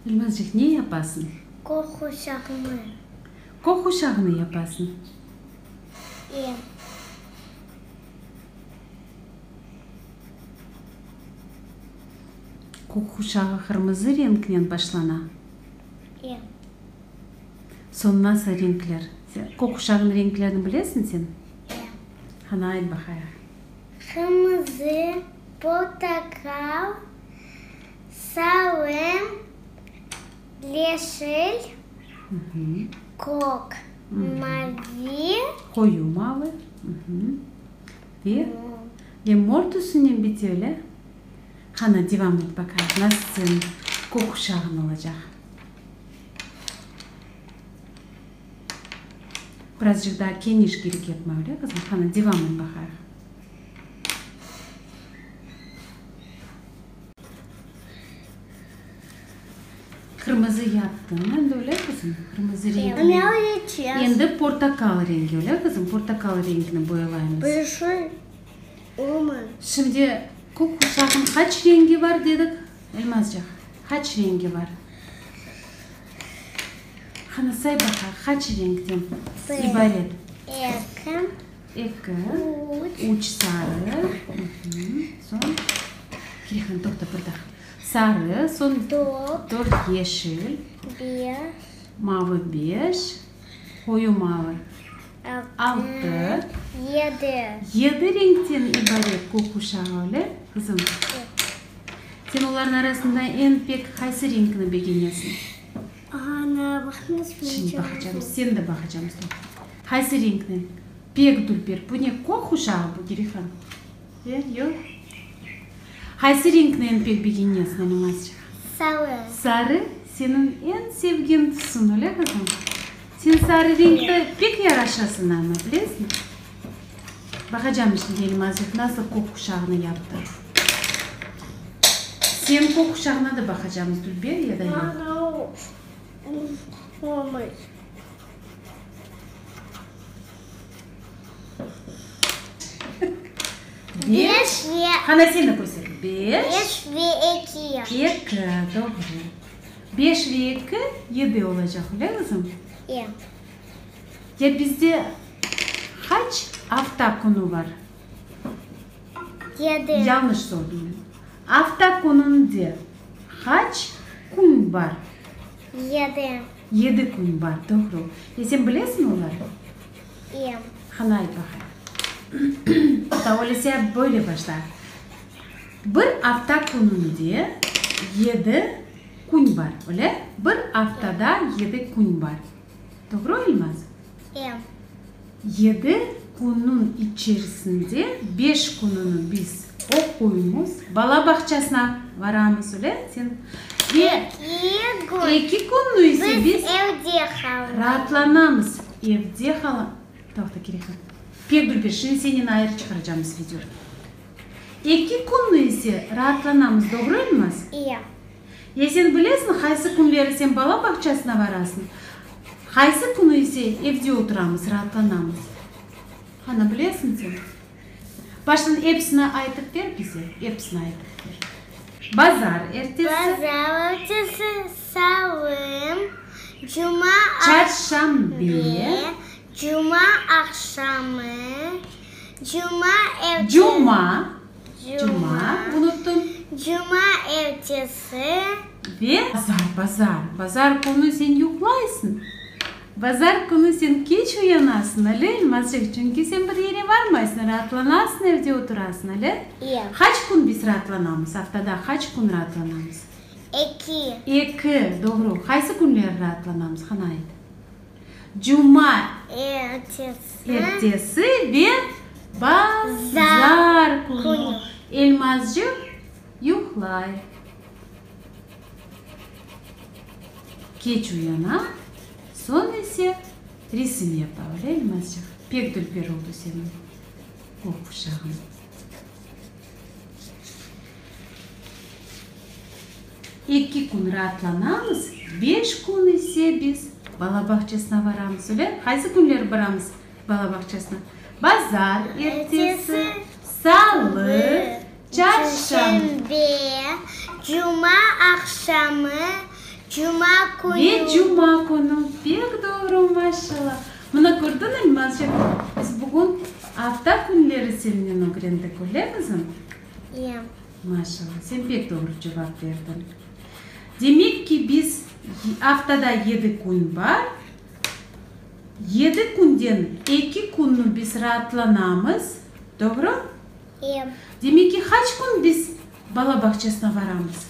Elmazcıq, ne yapasıñ? Kök quşağını. Kök quşağını yapasıñ? E. Kök quşağı qırmızı renknen başlana. E. Soñ nasıl renkler? Kök quşağınıñ renklerini bilesiñ sen? E. Qana, ayt baqayıq. Qırmızı, portaqal, sarı, yeşil, kök, mavi. Qoyu mavı. Ve, ve mor tüsünen bite, öyle? Qana, devam et baqayıq, nasıl seniñ kök quşağıñ olacaq? Birazcıq daa keniş kerek yapma, öyle, qızım? Qana, devam et baqayıq. Qırmızı yaptıñ endi, öyle, qızım? Qırmızı renkni. Endi portaqal rengi, öyle, qızım? Portaqal renkni boyalaymız. Şimdi kök quşağınıñ qaç rengi bar dedik, Elmazcıq? Qaç rengi bar? Qani, say baqayıq, qaç renkten ibaret? Eki. Eki. Üç. Üç sarı. Soñ, Kirihan, toqta bir daqqa. Sarı, soñ. Dört. Dört yeşil. Beş. Mavı beş. Qoyu mavı. Altı. Yedi. Yedi renkten ibaret kök quşağı, öyle, qızım? Sen olarnıñ arasında eñ pek qaysı renkni begenesiñ? Ana, baqıñız, Şimdi baqacamız, sen de baqacamız. Qaysı renkni? Pek dülber. Bu ne, kök quşağı bu, Girihan? E, yoq? Qaysı renkni eñ pek begenesiñ, Alimazcıq? Sarı. Sarı seniñ eñ sevgen tüsüñ, öyle, qızım? Sen sarı renkte pek yaraşasıñ amma, bilesiñ? Baqacam şimdi Elmazcıq nasıl kök quşağını yaptı. Sen kök quşağına da baqacamız, dülber ya da yoq? Beş ve. Qana sen de köster. Beş. Beş ve eki. Eki, doğru. Beş ve eki, yedi olacaq, öyle qızım? E. Ya bizde qaç afta künü bar? Yedi. Yañlış sordum men. Afta kününde qaç kün bar? Yedi. Yedi kün bar, doğru. Ya sen bilesiñ olarnı? E. Qana ayt baqayım. Ta öylese böyle başla. Bir afta kününde yedi kün bar, öyle? Bir aftada yedi kün bar. Doğru, Elmaz? E. Yedi künniñ içerisinde beş kününi biz oquymız, bala bağçasına varamız, öyle? Sen ve Eki kün. Eki künni ise biz biz evde qalamız. Raatlanamız, evde qala. Toqta, Kirihan. Pek dülber, şimdi senen ayrı çıqaracamız video. Eki künni ise raatlanamız, doğru, Elmaz? E. Ya sen bilesiñ, qaysı künleri sen bala bağçasına varasıñ, qaysı künü ise evde oturamız, raatlanamız? Qana, bilesiñ sen? Baştan episini aytıp ber bize, episini aytıp ber. Bazar ertesi. Bazar ertesi, salı, cuma. Çarşambe. Cuma aqşamı, cuma ertesi. Cuma. Cuma, unuttım. Cuma ertesi. Ve bazar, bazar. Bazar künü sen yuqlaysıñ. Bazar künü sen keç uyanasıñ, öyle, Elmazcıq? Çünki sen bir yere barmaysıñ, raatlanasıñ, evde oturasıñ, öyle? İya. Qaç kün biz raatlanamız? Aftada qaç kün raatlanamız? Eki. Eki, doğru. Qaysı künleri raatlanamız, qana ayt. Cuma ertesi ertesi ve bazar künü Elmazcıq yuqlay. Keç uyana, soñ ise resim yapa, öyle, Elmazcıq? Pek dülber oldı seniñ kök quşağıñ. Eki kün raatlanamız, beş kün ise biz bala bağçasına varamız, öyle? Qaysı künleri baramız bala bağçasına? Bazar ertesi, salı, çarşamba. Cuma aqşamı,. Cuma künü. Ve cuma künü. Pek doğru, maşallah. Mına kördiñ, Elmazcıq, biz bugün afta künleri sennen ögrendik, öyle, qızım? İye. Maşallah, sen pek doğru cevap berdiñ. Demek ki, biz aftada yedi kün bar. Yedi künden eki künni biz raatlanamız, doğru? İye. Demek ki, qaç kün biz bala bağçasına varamız?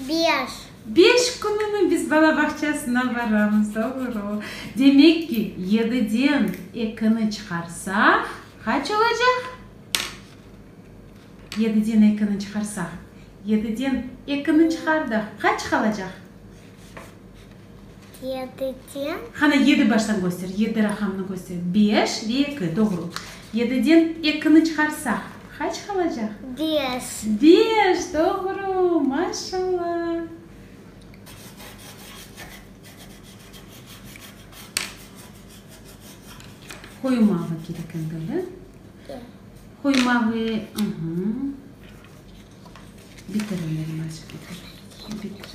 Beş. Beş kününi biz bala bağçasına varamız, doğru. Demek ki, yediden ekini çıqarsaq, qaç olacaq? Yediden ekini çıqarsaq, yediden ekini çıqardıq, qaç qalacaq? Yediden. Qana, yedi baştan köster, yedi raqamını köster. Beş ve eki, doğru. Yediden ekini çıqarsaq, qaç qalacaq? Beş. Beş, doğru, maşallah. Qoyu mavı kerek endi, öyle? Qoyu mavı, bitir, Elmazçıq, bitir, bitir.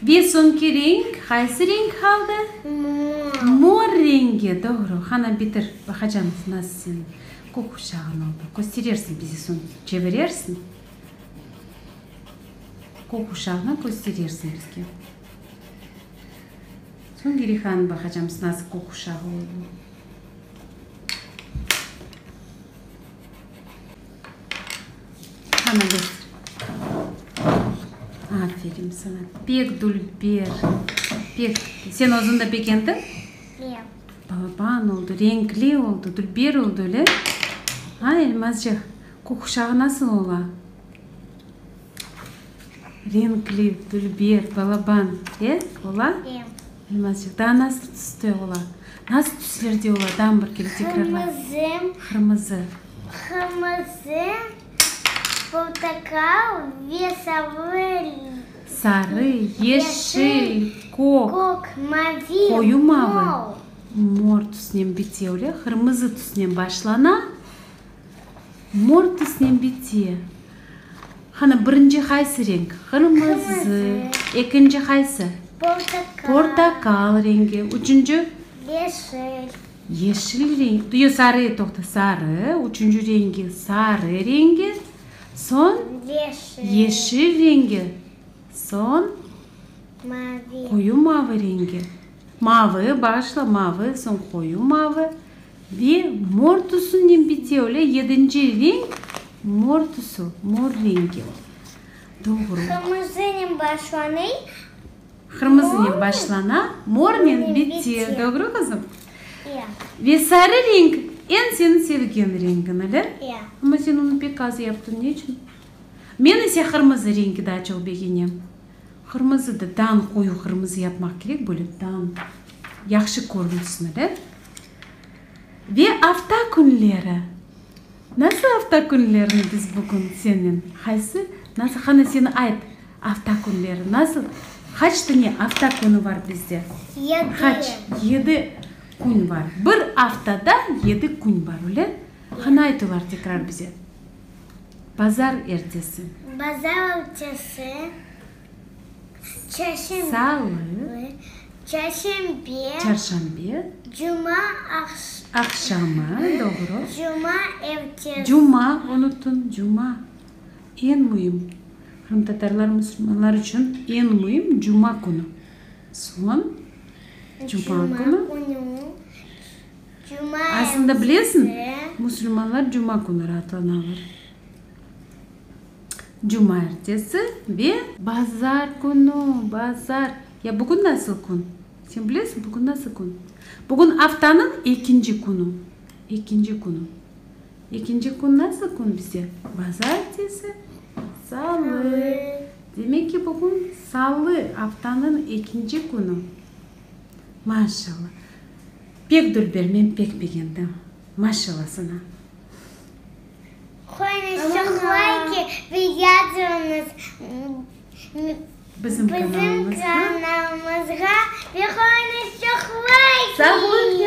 Ve soñki renk, qaysı renk qaldı? Mor. Mor rengi, doğru. Qana, bitir, baqacamız, nasıl seniñ kökkuşağıñ oldı. Kösterersiñ bize soñ, çevirersiñ. Kökkuşağını kösterersiñ bizge. Soñ Girihanı baqacamız, nasıl kökkuşağı oldı. Qana göster. Aferin sana. Pek dülber. Pek. Sen özüñ de begendiñ? Yoq. Balaban oldı, renkli oldı, dülber oldı, öyle? A, Elmazcıq, kökkuşağı nasıl ola? Renkli, dülber, balaban, e, ola? E. Elmazcıq, daa nasıl tüste ola? Nasıl tüslerde ola? Daa bir kere tekrarla. Qırmızı. Qırmızı. Qırmızı, portaqal ve sarı. Sarı, yeşil, kök. Kök, mavi, Qoyu mavı. Mor tüsnen bite, öyle? Qırmızı tüsnen başlana. Mor tüsnen bite. Qani, birinci qaysı renk? Qırmızı. Ekinci qaysı? Portaqal. Portaqal rengi. Üçünci? Yeşil. Yeşil renk. Yoq, sarı, toqta, sarı. Üçünci rengi sarı rengi. Soñ? Yeşil. Yeşil rengi. Soñ? Mavi. Qoyu mavı rengi. Mavı, bağışla, mavı, soñ qoyu mavı. Ve mor tüsünen bite, öyle? Yedinci renk mor tüsü, mor rengi. Doğru. Qırmızınen başlanay. Qırmızınen başlana, mornen bite. Doğru, qızım? Ya. Ve sarı renk eñ seniñ sevgen rengiñ, öyle? Ya. Amma sen onı pek az yaptıñ, ne içün? Men ise qırmızı rengi daa çoq begenem. Qırmızı da, dan qoyu qırmızı yapmaq kerek, böyle dan yahşı körünsin, öyle? Ve afta künleri. Nasıl afta künlerini biz bugün senen, qaysı, nasıl, qana sen ayt, afta künleri nasıl, qaç tane afta künü bar bizde? Yedi. Qaç? Yedi kün bar. Bir aftada yedi kün bar, öyle? Qana ayt olar tekrar bize. Bazar ertesi. Bazar ertesi, çarşenbe. Salı. Çarşenbe. Çarşenbe. Cuma aqşamı, doğru. Cuma ertesi. Cuma, unuttıñ, cuma. Eñ müim, qırımtatarlar, musulmanlar içün eñ müim cuma künü. Soñ, cuma künü. Cuma Aslında bilesiñ, musulmanlar cuma künü raatlanalar. Cuma ertesi ve. Bazar künü, bazar. Ya bugün nasıl kün? Sen bilesiñ, bugün nasıl kün? Bugün aftanıñ ekinci künü. Ekinci künü. Ekinci kün nasıl kün bizde? Bazarertesi, salı. Demek ki, bugün salı, aftanıñ ekinci künü. Maşallah! Pek dülber, men pek begendim. Maşallah saña! Qoyunız çoq layki ve yazıñız Bizim kanalımızğa ve qoyunız çoq layki! Sağlıqnen!